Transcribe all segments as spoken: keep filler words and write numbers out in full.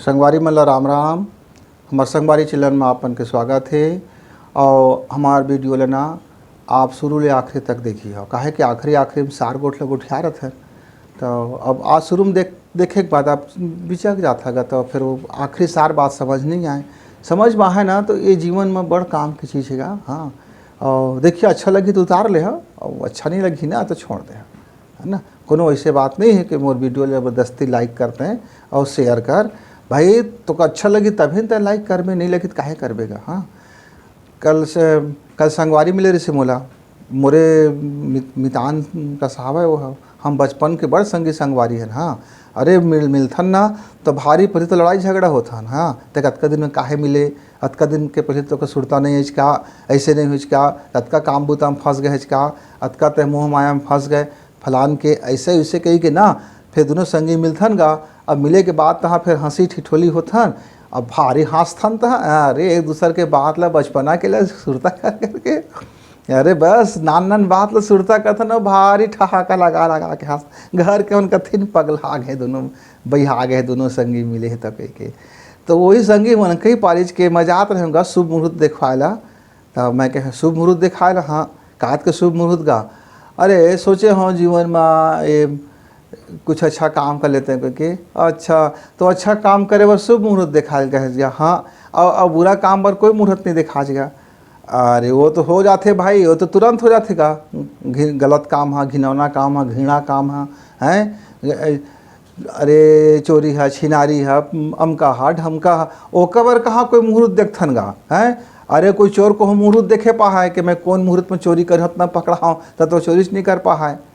संगवारी मन ला राम राम। हमर संगवारी चैनल में आप मन के स्वागत हे। और हमार वीडियो ला ना आप शुरू ले आखिरी तक देखिहव, काहे कि आखिरी आखिरी में सार गोठ ला गोठिया रथन। तो अब आज शुरू में देख देखे के बाद आप बिचक जाथा गा, तो फिर वो आखिरी सार बात समझ नहीं आए। समझ में आहे ना, तो ये जीवन में बड़ काम की चीज़ हे गा। हाँ, और देखिए, अच्छा लगी तो उतार ले, हाँ, और अच्छा नहीं लगी ना तो छोड़ दे, है ना। कोनो ऐसे बात नहीं है कि मोर वीडियो जबरदस्ती लाइक करते हैं और शेयर कर। भाई, तो अच्छा लगी तभी तो लाइक करबे, नहीं लगी तो काहे करबे गा? हाँ, कल से, कल संगवारी मिले रहिसे मोला, मोरे मित-, मितान कस हावय वो ह। हम बचपन के बड़ संगी संगवारी हन। हाँ, अरे मिल-, मिलथन ना, तो भारी परी तो लड़ाई झगड़ा होथन। हाँ, ते कतका दिन में काहे मिले, अतका दिन के पहले तो का सुरता नहीं है का, ऐसे नहीं हुई का, अतका काम बुता में फंस गए का, अतका ते मोह माया में फंस गए, फलान के ऐसे वैसे कही के ना, फिर दोनों संगी मिलथन गा। अब मिले के बाद तहाँ फिर हंसी ठिठोली होथन, अब भारी हंसथन तहाँ। अरे, एक दूसर के बात ला, बचपना के ला सुरता कर करके, अरे बस नान नान बात ला सुरता करथन, अउ भारी ठहाका लगा लगा के हंस। घर के मन कथिन, "पगला गए दोनों, बइहा गए दोनों संगी मिले हे," तो कह के। तो वही संगी मन कही पारिज के मैं जात रहूँगा शुभ मुहूर्त देखवाए ला। तो मैं कहे, "शुभ मुहूर्त देखवाए ला?" "हाँ।" "कात के शुभ मुहूर्त गा?" "अरे, सोचे हो जीवन में ये कुछ अच्छा काम कर लेते हैं," कह के। "अच्छा, तो अच्छा काम करे बर शुभ मुहूर्त देखा गया?" "हाँ।" "और, और बुरा काम बर कोई मुहूर्त नहीं देखा गया?" "अरे, वो तो हो जाथे भाई, वो तो तुरंत हो जाथे गा। घि-, गलत काम हा, घिनौना काम हा, घृणा काम हा, हैं? अरे, चोरी हा, छिनारी हा, अमका हा, ढमका हा, ओकर बर कहाँ कोई मुहूर्त देखथन गा, हैं? अरे, कोई चोर को मुहूर्त देखे पाहा है कि मैं कौन मुहूर्त में चोरी कर, उतना पकड़ा हूँ, तब तो चोरी नहीं कर पाहा है।"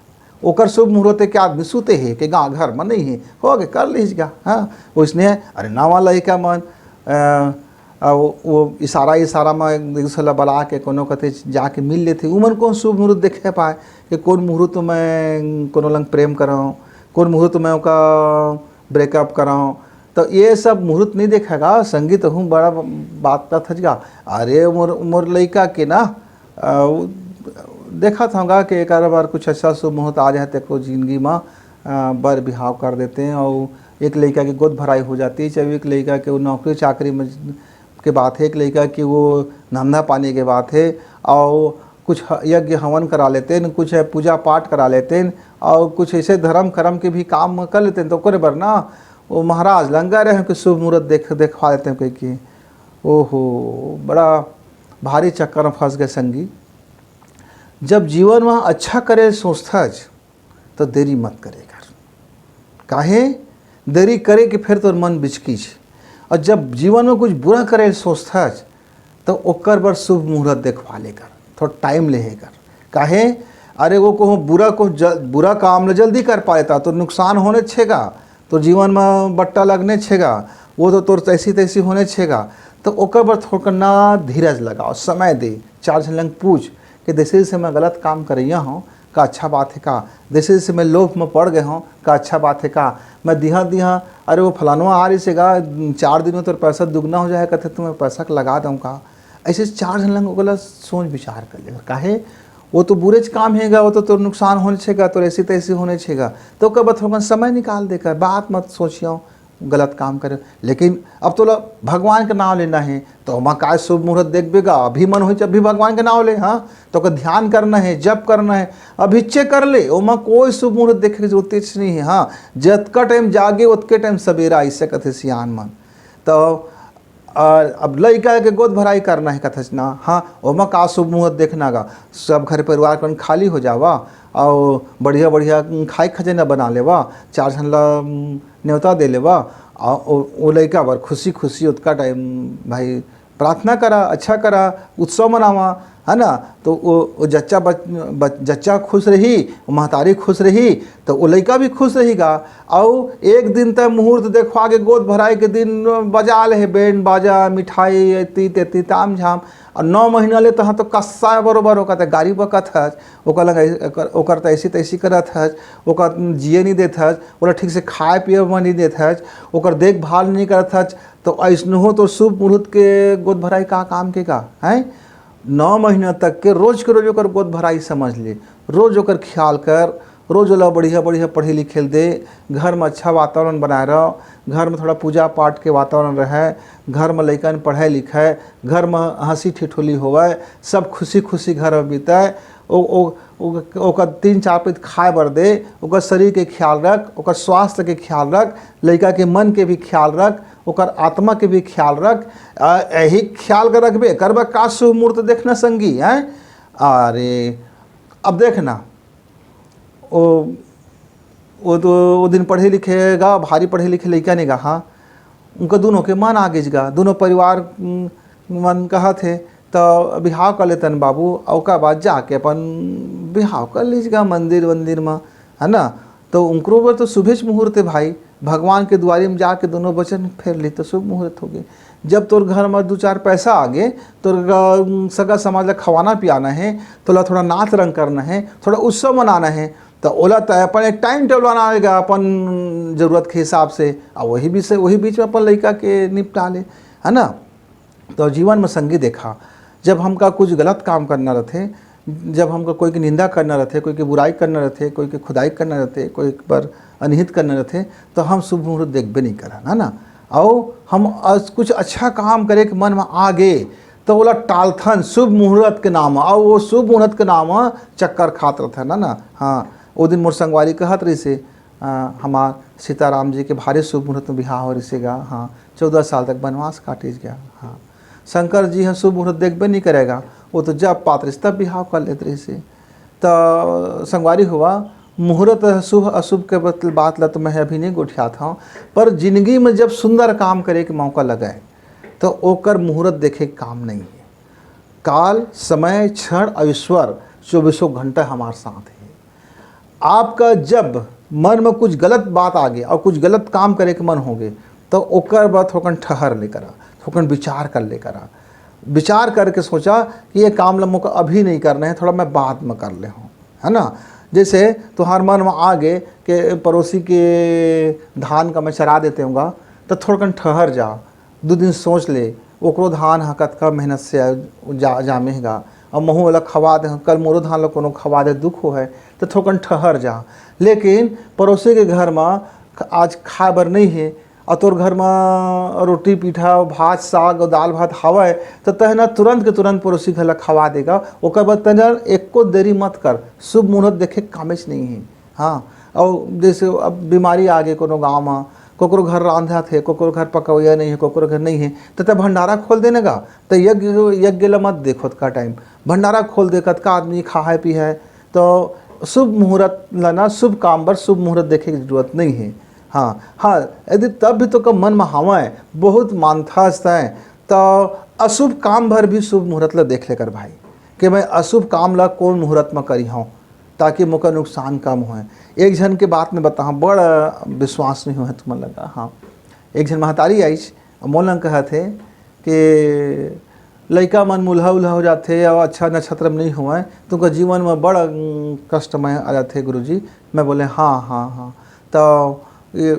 ओकर शुभ मुहूर्त हे कि आदमी सुते हे, कि गाँव घर में नहीं हे, हो गे, कर लीज गा। हाँ, उसने, अरे, नवा लइका मन, अ, अ, वो, वो इशारा, इशारा में एक दूसरे ला बला के कोनो कथे जाके मिल लेथे। उमन कौन शुभ मुहूर्त देखे पाए कि कौन मुहूर्त में कोनो लंग प्रेम करव, कौन मुहूर्त में ओका ब्रेकअप करव। तो ये सब मुहूर्त नहीं देखेगा, संगीत हूँ बड़ा बात करत हच गा। अरे, मोर, मोर लइका के ना, अ, उ-, देखत हंव गा कि एकर बर कुछ अच्छा शुभ मुहूर्त आ जाए, तेको जिंदगी म, अ, बर बिहाव कर देते हैं। और एक लइका के गोद भराई हो जाती है, चाहे एक लइका के वो नौकरी चाकरी में के बात है, एक लइका के वो धंधा पानी के बात है, और कुछ ह-, यज्ञ हवन करा लेते हैं, कुछ है पूजा पाठ करा लेते हैं, और कुछ ऐसे धर्म कर्म के भी काम कर लेते हैं। तो ओकरे बर ना वो महाराज लंगा रहे हैं कि शुभ मुहूर्त देख, देखवा लेते हैं कह के। ओहो, बड़ा भारी चक्कर में फंस गए संगी। जब जीवन में अच्छा करे सोचथच, तो देरी मत करे कर। काहे? देरी करे के फिर तोर मन बिचकिच। और जब जीवन में कुछ बुरा करे सोचथच, तो ओकर बर शुभ मुहूर्त देखवा ले कर, थोड़ा टाइम ले कर। काहे? अरे, वो को बुरा, को ज-, बुरा काम ले जल्दी कर पाए ता, तो नुकसान होने छेगा, तो जीवन में बट्टा लगने छेगा, वो तो तोर तैसी तैसी होने छेगा। तो ओकर बर थोड़ा ना धीरज लगाओ, समय दे, चार झन लंग पूछ कि जैसे जैसे मैं गलत काम करैया हूँ, का अच्छा बात है का? जैसे जैसे मैं लोभ में पड़ गए हूँ, का अच्छा बात है का? मैं दिहा दिहा, अरे, वो फलानवा आ रही से गा, चार दिन में तोर पैसा दुगना हो जाए, कहते तुम्हें पैसा लगा दूँ का? ऐसे चार झन लंग ओकला सोच विचार कर ले। काहे? वो तो बुरेच काम है गा, वो तो तोर नुकसान होने छेगा, तोर ऐसी तैसी होने छेगा। तो कब थोड़ा समय निकाल देकर बात मत सोचियो, गलत काम करे। लेकिन अब तोला भगवान के नाम लेना है, तो ओमा काय शुभ मुहूर्त देखबे गा? अभी मन होई, अभी भगवान के नाम ले। हाँ, तो का ध्यान करना है, जप करना है, अभिच्चे कर ले, ओमा कोई शुभ मुहूर्त देखे के जरूरत नहीं है। हाँ, जतका टाइम जागे, ओतके टाइम सवेरा, ऐसे कथे सियान मन। तो और अब लइका के गोद भराई करना है कथच ना। हाँ, ओमा का शुभ मुहूर्त देखना गा? सब घर परिवार कन खाली हो जावा, और बढ़िया बढ़िया खाए खजाना बना लेवा, चार झन ला, उम, न्योता दे लेवा, और ओ, ओ लइका बर खुशी खुशी ओतका टाइम भाई प्रार्थना करा, अच्छा करा, उत्सव मनावा, है ना? तो वो, वो जच्चा बच, बच, जच्चा खुश रही, वो महतारी खुश रही, तो वो लइका भी खुश रही गा। अउ एक दिन तय मुहूर्त देखवा के गोद भराई के दिन बजा ले हे, बैंड बाजा, मिठाई, एती तेती ताम झाम। और नौ महीना ले तहाँ तो कस्सा बरोबर ओकर त गारी बकत हच, ओकर लंग ऐ-, ओकर, ओकर त ऐसी तैसी करत हच, ओकर जिए नहीं देत हच, ओला ठीक से खाए पिए बर नहीं देत हच, ओकर देखभाल नहीं करत हच। तो ऐसनो हो तो शुभ मुहूर्त के गोद भराई का काम के का, हैं? नौ महीना तक के रोज के रोज ओकर गोद भराई समझ ले, रोज ओकर ख्याल कर, रोज ओला बढ़िया बढ़िया पढ़े लिखे ल दे, घर म अच्छा वातावरण बनाए रह, घर म थोड़ा पूजा पाठ के वातावरण रहय, घर म लइकन पढ़य लिखय, घर म हंसी ठिठोली होवय, सब खुशी खुशी घर म बीतय। ओ, ओ, ओ, ओकर तीन चार पीत खाए बर दे, ओकर शरीर के ख्याल रख, ओकर स्वास्थ्य के ख्याल रख, लइका के मन के भी ख्याल रख, ओकर आत्मा के भी ख्याल रख। आ, यही ख्याल कर रखबे, करबा का शुभ मुहूर्त देखना संगी, हैं? अरे, अब देखना, ओ, ओ तो, ओ दिन पढ़े लिखे गा, भारी पढ़े लिखे लइका नहीं गा, हाँ, उनका दोनों के मन आ गइस गा, दोनों परिवार, उम, मन कहत हे, त बिहाव कर लेतन बाबू, अउ ओकर बाद जाके अपन बिहाव कर लीस गा मंदिर वंदिर म, है ना? तो उनकरो बर तो शुभेच मुहूर्त हे भाई, भगवान के दुआरी में जाके दोनों वचन फेर ली तो शुभ मुहूर्त हो गए। जब तोर घर में दो चार पैसा आ गए, तोर ग-, सगा समाज ला खवाना पियाना है, तोला थोड़ा नाच रंग करना है, थोड़ा उत्सव मनाना है, तो ओला तय अपन एक टाइम टेबल बनाएगा अपन जरूरत के हिसाब से, और वही विषय, वही बीच में अपन लइका के निपटा ले, है ना? तो जीवन में संगी देखा, जब हमका कुछ गलत काम करना रहते, जब हमका कोई की निंदा करना रहते, कोई की बुराई करना रहते, कोई की खुदाई करना रहते, कोई पर अनिहित करना रहते, तो हम शुभ मुहूर्त देखबे नहीं करन, है ना? और हम अस-, कुछ अच्छा काम करे के मन में आ गए, तो ओला टालथन शुभ मुहूर्त के नाम, और वो शुभ मुहूर्त के नाम चक्कर खात रहथन, है ना? हाँ, वो दिन मोर संगवारी कहत रहिसे, अ, हमार सीताराम जी के भारी शुभ मुहूर्त में बिहाव हो रहिसे गा, हाँ, चौदह साल तक बनवास काटिस गया, हाँ। शंकर जी ह शुभ मुहूर्त देखबे नहीं करेगा, वो तो जब पात रहिस तब बिहाव कर लेत रहिसे। त संगवारी हुआ, मुहूर्त शुभ अशुभ के बत-, बात ला तो मैं अभी नहीं गोठियात हूँ, पर जिंदगी में जब सुंदर काम करे के मौका लगे, तो ओकर मुहूर्त देखे के काम नहीं है। काल, समय, क्षण और ईश्वर चौबीसों घंटा हमार साथ है। आपका जब मन में कुछ गलत बात आ गए और कुछ गलत काम करे के मन हो गए, तो ओकर बाद थोकन ठहर ले करा, थोकन विचार कर ले करा। विचार करके सोचा कि ये काम ला मोका अभी नहीं करना है, थोड़ा मैं बाद में कर ले हूँ, है ना? जैसे तुहार मन में आ गए कि पड़ोसी के धान का मैं चरा देते हूँगा, तो थोड़कन ठहर जा, दू दिन सोच ले, ओकरो धान ह कतका मेहनत से जा, जामे हे गा, अब महू ओला खवा दे, कल मोरो धान ला कोनो खवा दे, दुख हो है, तो थोकन ठहर जा। लेकिन पड़ोसी के घर में आज खाए बर नहीं है, और तोर घर में रोटी पीठा, भात साग और दाल भात हवय, तो तह ना तुरंत के तुरंत पड़ोसी घर ला खवा देगा। ओकर बाद तह ना एको देरी मत कर, शुभ मुहूर्त देखे के कामेच नहीं है। हाँ, और जैसे अब बीमारी आ गई कोनो गाँव में, कोकरो घर रांधत हे, कोकरो घर पकवैया नहीं है, कोकरो घर नहीं है, तो तय भंडारा खोल देने का, तो यज्ञ, यज्ञ ला मत देखो का टाइम, भंडारा खोल दे, कतका आदमी खाए पी है, तो शुभ मुहूर्त ला ना, शुभ काम बर शुभ मुहूर्त देखे की जरूरत नहीं है। हाँ, हाँ, यदि तब भी तो का मन में हवय, बहुत मानथस तय, तो अशुभ काम भर भी शुभ मुहूर्त ला देख लेकर भाई, कि मैं अशुभ काम ला कौन मुहूर्त में करी हूँ, ताकि मोका नुकसान कम होए। एक झन के बात में बताऊँ, बड़ विश्वास नहीं होए तुमन लगा। हाँ, एक झन महतारी आइस, मोला कहत हे कि लइका मन मुल्हा उल्हा हो जाथे और अच्छा नक्षत्र में नहीं होए, तुमका जीवन में बड़, अम, कष्ट में आ जाथे गुरुजी। मैं बोले, हाँ, हाँ, हाँ। तो ये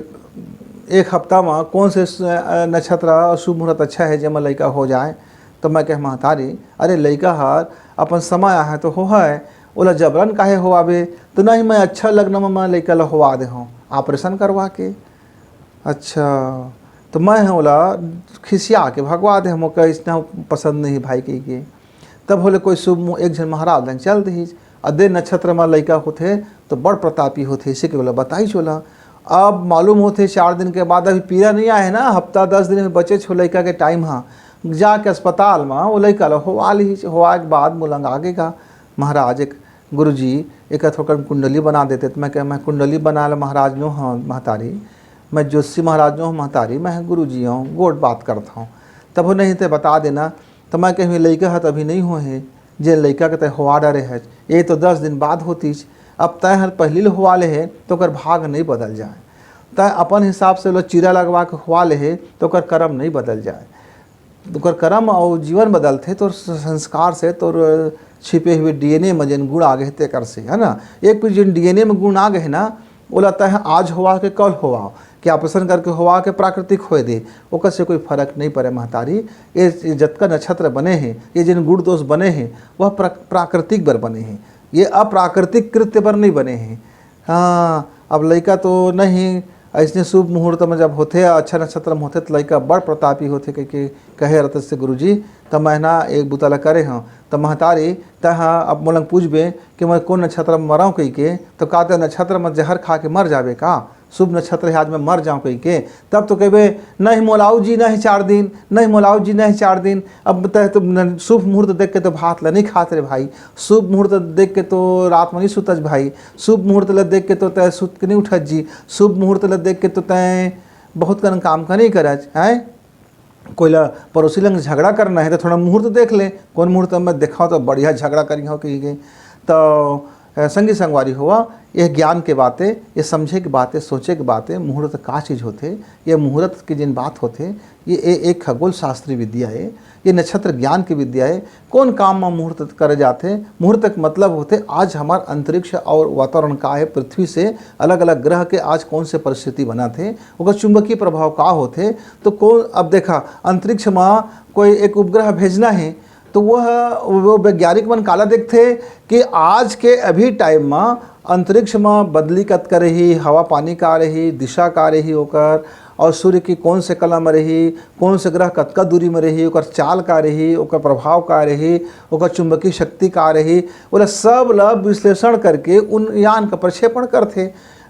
एक हफ्ता में कौन से स-, अ, नक्षत्र और शुभ मुहूर्त अच्छा है, जेमा लइका हो जाए? तो मैं कहे, महतारी, अरे लइका हर अपन समय आहे तो होहय, ओला जबरन काहे होवाबे? तो नहीं, मैं अच्छा लग्न में मैं लइका ला होवा दे हूँ, ऑपरेशन करवा के। अच्छा, तो मैं ह ओला खिसिया के भगवा दे हूँ, मोका इसना पसंद नहीं भाई कही के। तब होले कोई शुभ मु-, एक झन महाराज लंग चल दिहिस, अदे नक्षत्र में लइका होथे तो बड़ प्रतापी होथे, इसे के ओला बताइस ओला। अब मालूम होथे चार दिन के बाद अभी पीरा नहीं आए ना, हफ्ता दस दिन में बचे छो लइका के टाइम हा, जाके अस्पताल में वो लइका ला होवा लिहिस। होवा के बाद मुलंग आगे का महाराज एक गुरुजी, एकर थोकन कुंडली बना देते। तो मैं कहे, मैं कुंडली बना ले महाराज नो हूँ महतारी, मैं ज्योतिषी महाराज नो हूँ महतारी, मैं गुरुजी हूँ, गोठ बात करता हूँ। तब हो नहीं ते बता देना। तो मैं कहे, लइका है तो अभी नहीं हो है, जे लइका के तय होवा डरे है, ये तो दस दिन बाद होतीस। अब तय हर पहली ले होवा ले है, तो ओकर भाग नहीं बदल जाए। तय अपन हिसाब से ओला चीरा लगवा के होवा ले है, तो ओकर कर्म नहीं बदल जाए। ओकर कर्म और जीवन बदलथे, तोर संस्कार से, तोर छिपे हुए डीएनए में जेन गुण आ गए तेकर से, है ना? एक पीढ़ी जेन डीएनए में गुण आ गए ना, ओला तय आज होवा के कल होवा, के ऑपरेशन करके होवा के प्राकृतिक होए दे, ओकर से कोई फर्क नहीं पड़े महतारी। ये, ये जतका नक्षत्र बने हैं, ये जिन गुण दोष बने हैं, वह प्रा-, प्राकृतिक बर बने हैं, ये अप्राकृतिक कृत्य बर नहीं बने हैं। हाँ, अब लइका तो नहीं, अइसने शुभ मुहूर्त में जब होथे, अच्छा नक्षत्र में होथे, त लइका बड़ प्रतापी होथे कहिके कहे रहिस हे गुरुजी। त मैं ना एक बुता ल करे हंव, त महतारी, तैं ह अब मोला पूछबे कि मैं कोन नक्षत्र में मरंव कहिके, त का तैं नक्षत्र में जहर खा के मर जाबे का? शुभ नक्षत्र हे, आज मैं मर जांव कहिके, तब तो कहिबे, "नहीं मोलाऊ जी, नहीं चार दिन, नहीं मोलाऊ जी, नहीं चार दिन।" अब तैं तो न-, शुभ मुहूर्त देख के तो भात ल नहीं खात रे भाई, शुभ मुहूर्त देख के तो रात में नहीं सुतच भाई, शुभ मुहूर्त ल देख के तो तैं सुत के नहीं उठच जी, शुभ मुहूर्त ल देख के तो तैं बहुत कन काम का नहीं करच, हैं? कोई ला पड़ोसी लंग झगड़ा करना हे, त थोड़ा मुहूर्त देख ले, कोन मुहूर्त में देखाव त बढ़िया झगड़ा करिहव कहिके। त, अ, संगी संगवारी हो, ये ज्ञान के बात ए, ये समझे के बात ए, सोचे के बात ए, मुहूर्त का चीज होथे, ये मुहूर्त के जेन बात होथे, ये ए-, एक खगोल शास्त्री विद्या ए, ये नक्षत्र ज्ञान के विद्या ए। कोन काम म मुहूर्त करे जाथे? मुहूर्त के मतलब होथे आज हमार अंतरिक्ष अउ वातावरण का हे, पृथ्वी से अलग-अलग ग्रह के आज कौन से परिस्थिति बनत हे, ओकर चुंबकीय प्रभाव का होथे। तो कौन, अब देखा, अंतरिक्ष म कोई एक उपग्रह भेजना हे, तो वह, वो वैज्ञानिक मन काला देखथे कि आज के अभी टाइम म अंतरिक्ष म बदली कतका रही, हवा पानी का रही, दिशा का रही ओकर, और सूर्य की कौन से कला में रही, कौन से ग्रह कतका दूरी में रही, ओकर चाल का रही, ओकर प्रभाव का रही, ओकर चुंबकीय शक्ति का रही, ओला सब ला विश्लेषण करके उन यान का प्रक्षेपण करथे,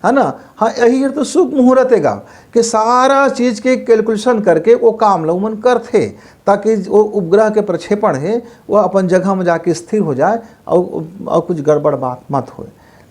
है ना। हाँ, यही तो शुभ मुहूर्त हे गा कि सारा चीज के कैलकुलेशन करके वो काम ला उमन करथे, ताकि वो उपग्रह के प्रक्षेपण हे, वो अपन जगह में जाके स्थिर हो जाए और, और कुछ गड़बड़ बात मत होए।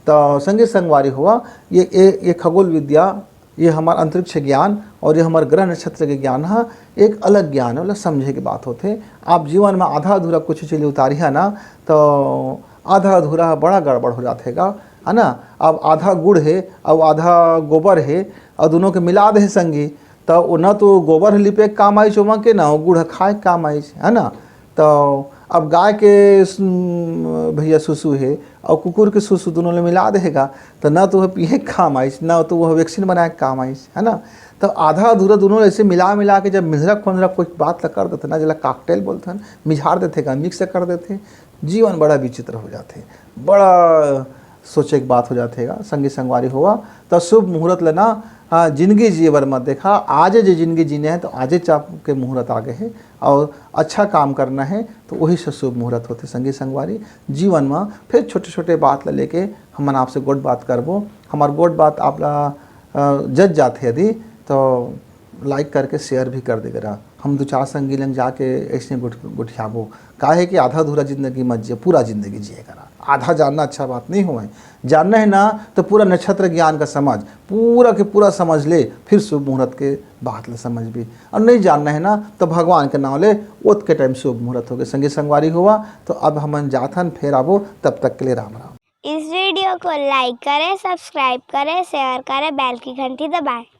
तो संगी संगवारी हो, ये, ये, ये खगोल विद्या, ये हमार अंतरिक्ष ज्ञान और ये हमार ग्रह नक्षत्र के ज्ञान ह एक अलग ज्ञान हे, ओला समझे के बात होथे। आप जीवन में आधा अधूरा कुछ चीज उतारिहा ना, तो आधा अधूरा ह बड़ा गड़बड़ हो जाथे गा, है ना। अब आधा गुड़ हे, अब आधा गोबर हे, और दोनों के मिला दे संगी, तो वो ना तो गोबर ह लिपे के काम आइस ओमा के, ना वो गुड़ ह खाए के काम आइस, है ना। तो अब गाय के सु-, भैया सुसु हे और कुकुर के सुसु, दोनों ले मिला देगा, तो ना तो वह पिए के काम आइस, ना तो वह वैक्सीन बनाए के काम आइस, है ना। तो आधा अधूरा दोनों ऐसे मिला मिला के जब मिझरा खोंझरा कुछ बात ला कर देथे ना, जेला कॉकटेल बोलथन, मिझार देथे का, मिक्स कर देथे, जीवन बड़ा विचित्र हो जाथे, बड़ा सोचे के बात हो जाथे गा। संगी संगवारी हो, तो शुभ मुहूर्त लेना, हाँ, जिंदगी जिए बर मत देखा, आजे जे जिंदगी जीने हे, तो आजे चाप के मुहूर्त आ गए हे और अच्छा काम करना हे, तो वही से शुभ मुहूर्त होथे। संगी संगवारी, जीवन में फिर छोटे-छोटे बात ला लेके हमन आपसे गोठ बात करबो। हमार गोठ बात आप ला, अ, जच जाथे यदि, तो लाइक करके शेयर भी कर दे करा। हम दू चार संगी लंग जाके ऐसने गोठ-, गोठियाबो। काहे कि आधा अधूरा जिंदगी मत जिए, पूरा जिंदगी जिए करा। आधा जानना अच्छा बात नहीं होए। जानना हे ना, तो पूरा नक्षत्र ज्ञान का समझ, पूरा के पूरा समझ ले, फिर शुभ मुहूर्त के बात ला समझबे। और नहीं जानना हे ना, तो भगवान के नाम ले, ओत के टाइम शुभ मुहूर्त होगे। संगी संगवारी हो, तो अब हमन जाथन, फेर आबो, तब तक के लिए राम राम। इस वीडियो को लाइक करें, सब्सक्राइब करें, शेयर करें, बेल की घंटी दबाएं।